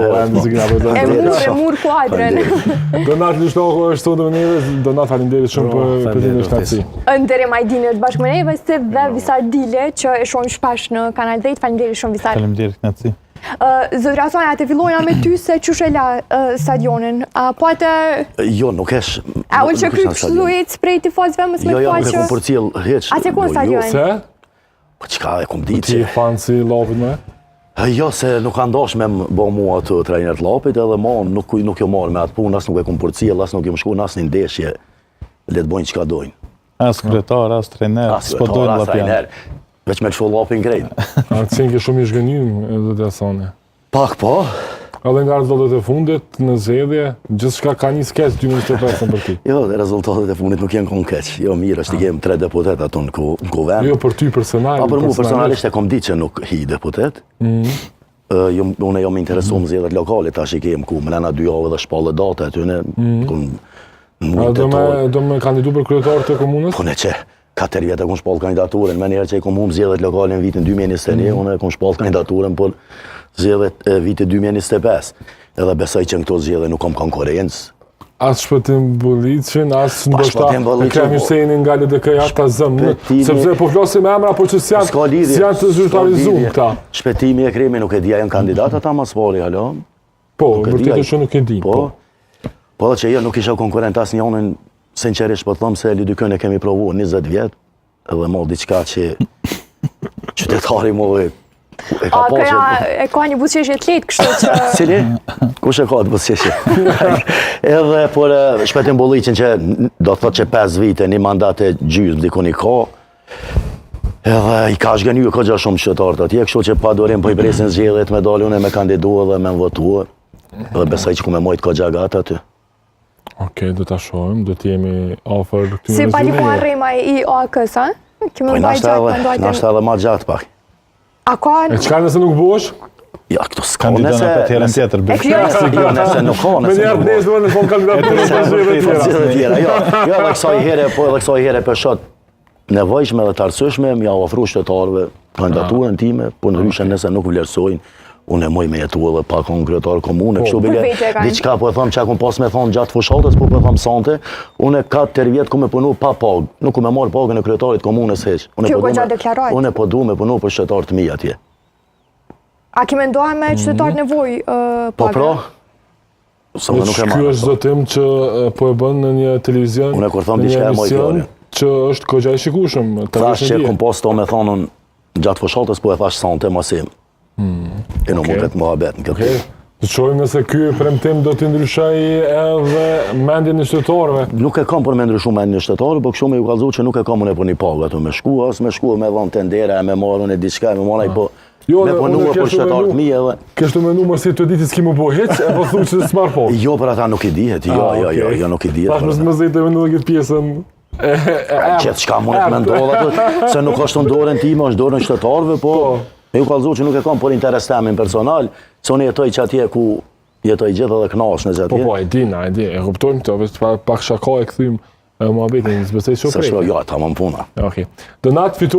Jo, herët. ende s'e kena prezantu. E mur, e mur kuadrën. Donat Lushtaku është sot me neve, Donat faleminderit shumë Bro, për për faleminderit, të Nderim Ajdini është bashkë me neve, si dhe Visar Dile që e shohim shpesh në Kanal 10. Faleminderit shumë Visar. Faleminderit, kënaqësi. Zotri Hasani, atë fillojna me ty se qysh e la stadionin. A po atë Jo, nuk esh. A unë që kryt kështu ecë prej tifozëve mos me Jo, jo, pa nuk e që kom përcjell hiç. A s'e kon Po, jo. stadion? Se? Po çka e kom ditë Ti që. fan si Llapit me? Jo, se nuk ka ndosh me më bo mua atë trajner të Llapit, edhe ma nuk, nuk jo marrë me atë punë, as nuk e kom përcjell, as nuk jom shku në asnjë ndeshje. Le të bojnë çka dojnë. As kryetar, as trener, As s'po kryetar, dojnë as Llapjan. trajner. Veç me lëshu Llapin krejt. A të qenë ke shumë i zhgënjym, zoti Hasani. Pak po, Edhe nga rezultatet e fundit në zgjedhje, gjithçka ka një keq 2025 për ty. jo, rezultatet e fundit nuk janë kon keq. Jo, mirë, është i kem tre deputet ato në ku- në kuvend. Jo për ty personal. Pa për mu personalisht e kom ditë që nuk hi deputet. Mm jo, unë jam interesu në zgjedhjet lokale, tash i kem ku mrena dy javë dhe shpallë data aty në ku në A muajin do me tetor. do me kandidu për kryetar të komunës? Po ne që katër vjet e kom shpallë kandidaturën, më njëherë që i kom humbë zgjedhjet lokale në vitin 2021, unë e kom shpallë kandidaturën për zgjedhjet e vitit 2025. Edhe besoj që në këto zgjedhje nuk kam konkurrencë. As Shpëtim Bulliqin, as ndoshta Shpëtim Bulliqin, Ekrem po. Hysenin nga LDK-ja ta zëm, Shpëtimi- sepse po flasim me emra, por që s'janë S'ka lidhje. s'janë të s'ka zyrtarizuar lidhje. këta. Shpëtimi e Ekremi nuk e di, a janë kandidat ata mas pari, alo? Po, Nuk e di, vërtet ai- është që nuk e di. Po. Po edhe që jo nuk isha konkurrent as njënin, sinqerisht po të them se LDK-n e kemi provuar 20 vjet, edhe mo diçka që qytetari mo e, e ka A pa që... këja e ka një buzëqeshje të lehtë, kështu që Cili? Kush e ka të buzëqeshje? Edhe por e, Shpëtim Bulliqin që n- do të thotë që 5 vite, një mandat e gjysmë dikun i ka, edhe i ka zhgënjur goxha shumë qytetarët atje, kështu që pa durim po i presin zgjedhjet me dalë unë me kandidu edhe me më votu. Edhe besoj që ku me mojt goxha gatë aty. Okej, do ta shohim, do të jemi afër këtyre si Pali zgjedhjeve. Muharremaj i AAK-s, a? Kemi Po mbajt nashta gjatë edhe, mandatin. nashta edhe ma gjatë pak. A ka E çka nëse nuk bësh? Ja, këto s'ka Kandidon nëse... apet herën nëse- tjetër. E bëj. krijoj Jo, nëse nuk ka, Me nëse një nuk nesër do të thonë kandidat për E zgjedhjet të tjera. Zgjedhjet tjera, jo, jo edhe kësaj here, po edhe kësaj here për shot nevojshme dhe të arsyeshme, m'ja ofru qytetarëve kandidaturën time, po ndryshe nëse nuk vlerësojnë, unë e moj me jetu edhe pa kon kryetar komune, kështu Për bile, vete e kanë. diçka po e them çka kum pas me thon gjatë fushatës, po po e them sonte, unë katër vjet kum me punu pa pagë, nuk kum me marr pagën e kryetarit komunës hiç. Unë Kjo po du goxha me- deklarohet. Unë po du me punu për qytetarët mi atje. A ke menduar me qytetarët nevojë ë, Po pagë? pra, se unë nuk e Ky marr. është zotim që e, po e bën në një televizion, Unë kur thom në një diçka e moj emision fjalën. që është goxha i shikueshëm, ta Thash dish që në kom pas to me thonën gjatë fushatës, po e thash sonte masi. E nuk mund okej. këtë muhabet në këtë. Okej. Të shohim nëse ky premtim do të ndryshoj edhe mendjen e qytetarëve. Nuk e kam për me ndryshu mendjen e qytetarëve, po kështu me ju kallzu që nuk e kam unë për një pagë aty me shku, as me shku me dhon tendera, e me marrë unë diçka, me marrë ai po Jo, me dhe punu unë për keshtu qytetarët menu- mi edhe. Keshtu menu mos si të ditë s'ki më bo hiç, e po thu që s'marr po. Jo, për ata nuk i dihet, jo, Ah, jo, jo, okej. jo, nuk i dihet. Tash për mos ata. më zejtë të mendu edhe këtë pjesën e e e. Gjithë çka mund të mendodh aty, se nuk është në dorën time, është dorën qytetarëve, po Po. me ju kallzu që nuk e kam për interes temin personal, se unë jetoj që atje ku jetoj gjithë edhe kënaqesh në Po atje. po, e di na, e di, e kuptojmë këtë, veç pak, pak shaka e kthym e muhabetin, s'besoj që Se prej. shko, jo, tamam puna. Okej. Donat fitore.